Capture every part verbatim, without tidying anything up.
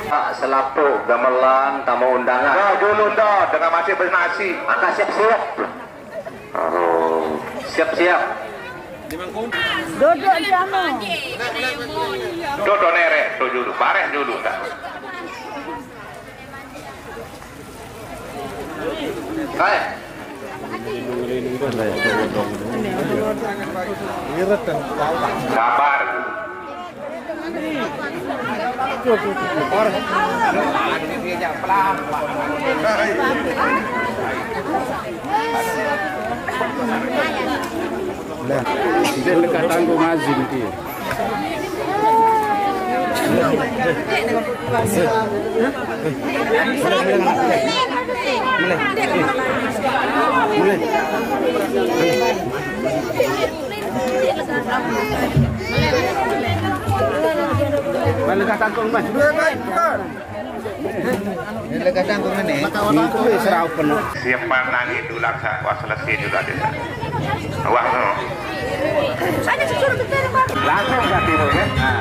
Pak, selapuq gamelan tamu undangan. Nah, dulu dah, dengan masih bernasi. Angkat siap-siap. Oh, siap-siap. Duduk kamu. Duduk nerek tu dulu, bareh dulu dah. Hai. Sabar. Lah, dia lekat tanggung azim dia. Mana dah tangkung, Mas? Ini lekat tangkung ini. Ini tu serau penuh. Siapa nangis dulu, sa-, wah, selesai juga dia. Wah, no. Langsung ke timur, ya. Nah.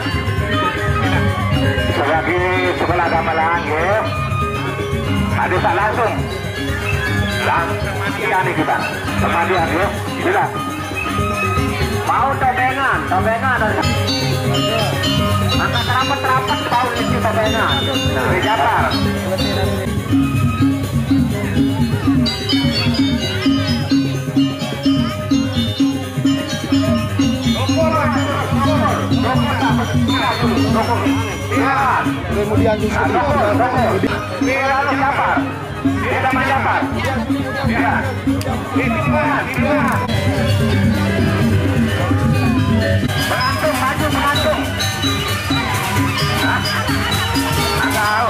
Sebagai sebelah gamelan, ya. Ada tak langsung? Langsung mandi ni kita. Pemandian, ya. Sudah. Mau tobengan, tobengan. Angkat rapet-rapet, mau isi tobengan. Nah, Japar. Kemudian juga Pengantin, maju pengantin. Hah? Atau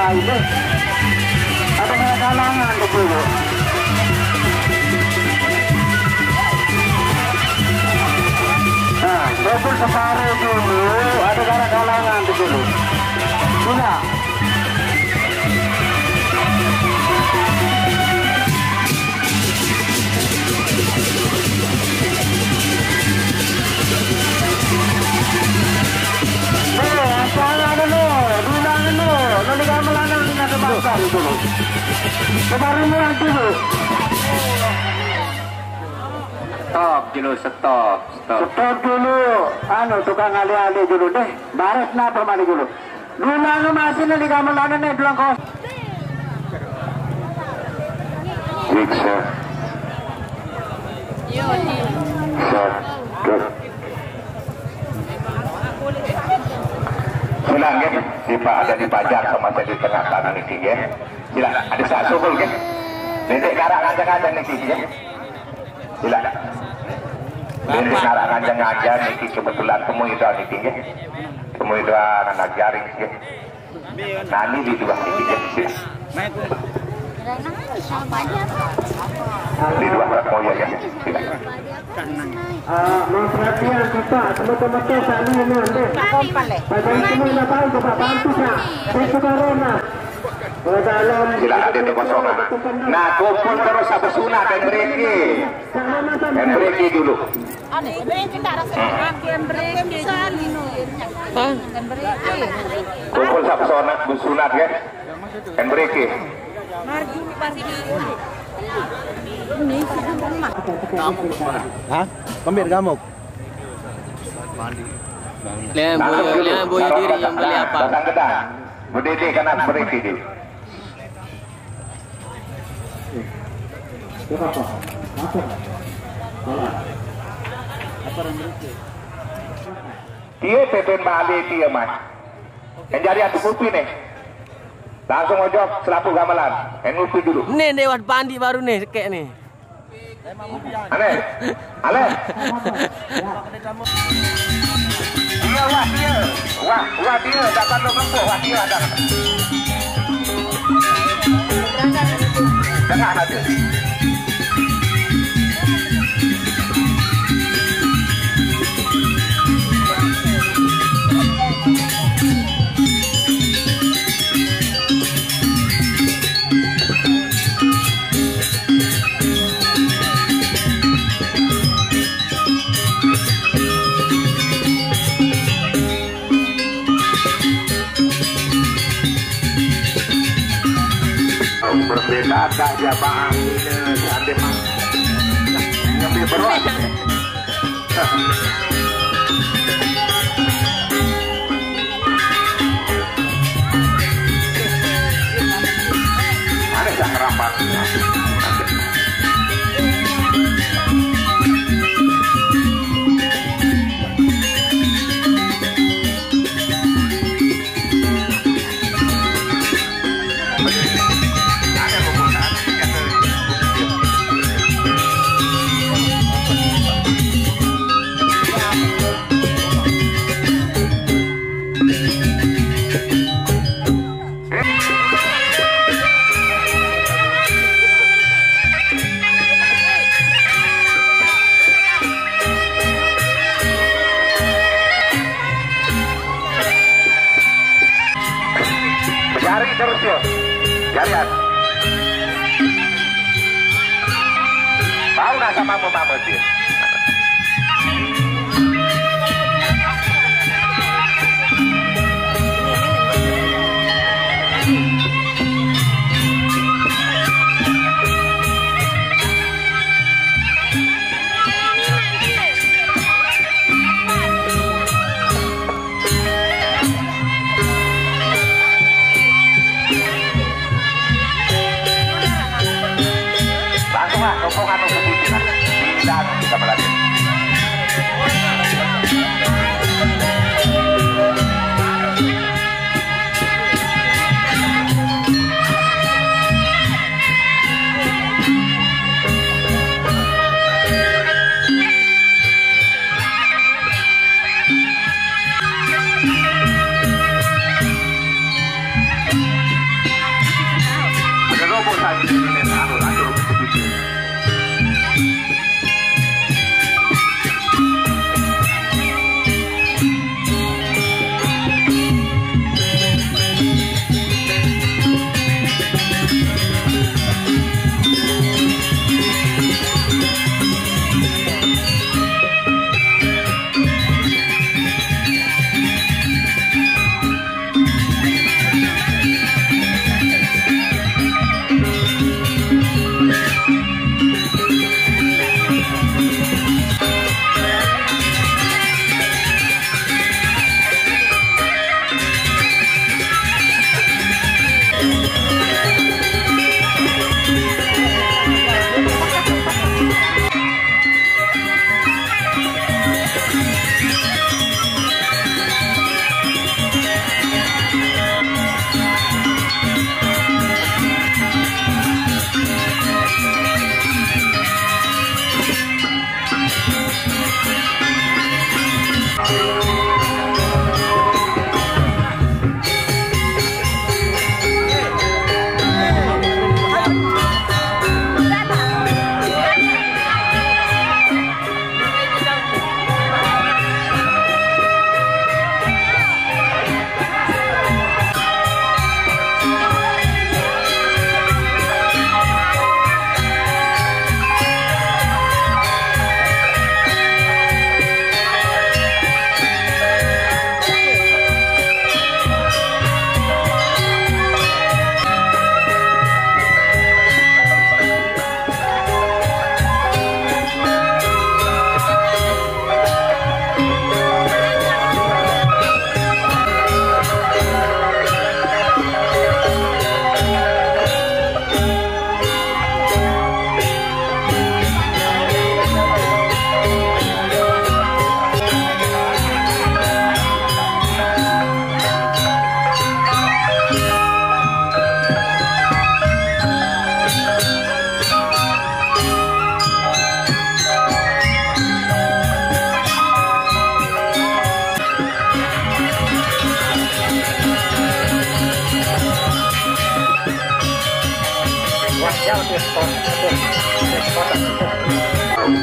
Ini ada galangan dulu. Nah, betul separuh dulu, ada galangan dulu. Gila. Stop dulu, stop, stop. Stop dulu, anu, tukang alih-alih dulu deh. Baret napa mari dulu. Dulang masih nih di kamar lana nih, dulang kos. Siksa. Satu. Silang, nggih, si Pak ada di pajar sama saya di tengah tanah niki, nggih. Silang, ada satu, nggih. Nanti karak ngajak-ngajak niki, nggih. Sila. Ini anak ngajeng-ngajeng niki kebetulan temu itu niki nggih. Temu itu anak jaring nggih. Nani di dua niki nggih. Sila. Di dua tak mau ya nggih. Sila. Ah, mau perhatian kita, teman-teman kita ini nanti. Pada itu mau tahu coba bantu ya. Itu corona. Sila ada itu kosongan. Nah, kumpul terus apa sunat dan beriki. Dan beriki dulu. Kumpul sab sonat, bu sunat, kan? Kan beriki. Hah? Kembir gamuk. Lihat boyo, lihat boyo diri yang beli apa? Datang gedang. Bu Dede kena beriki dulu. Dia pepin balik dia, Mas. Yang jadi atu kopi nih. Langsung ojok selapuh gamelan. Yang ngopi dulu. Nih, lewat bandi baru nih, sekek nih. Aneh. Aneh. Iya, wah, dia. Wah, wah, dia. Dapat lo kempuh, wah, dia ada. Tengah aja. Berbeda dah jamaah ini, seandainya lebih berat. Ada yang rapat. Jari terus yo. Jarian. Tahu nggak sama mama dia? Langsung lah, rombongan untuk pimpinan. Bilang kita melalui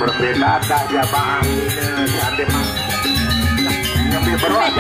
Berbeda tak jamaah ini sampai mas. Lebih berat.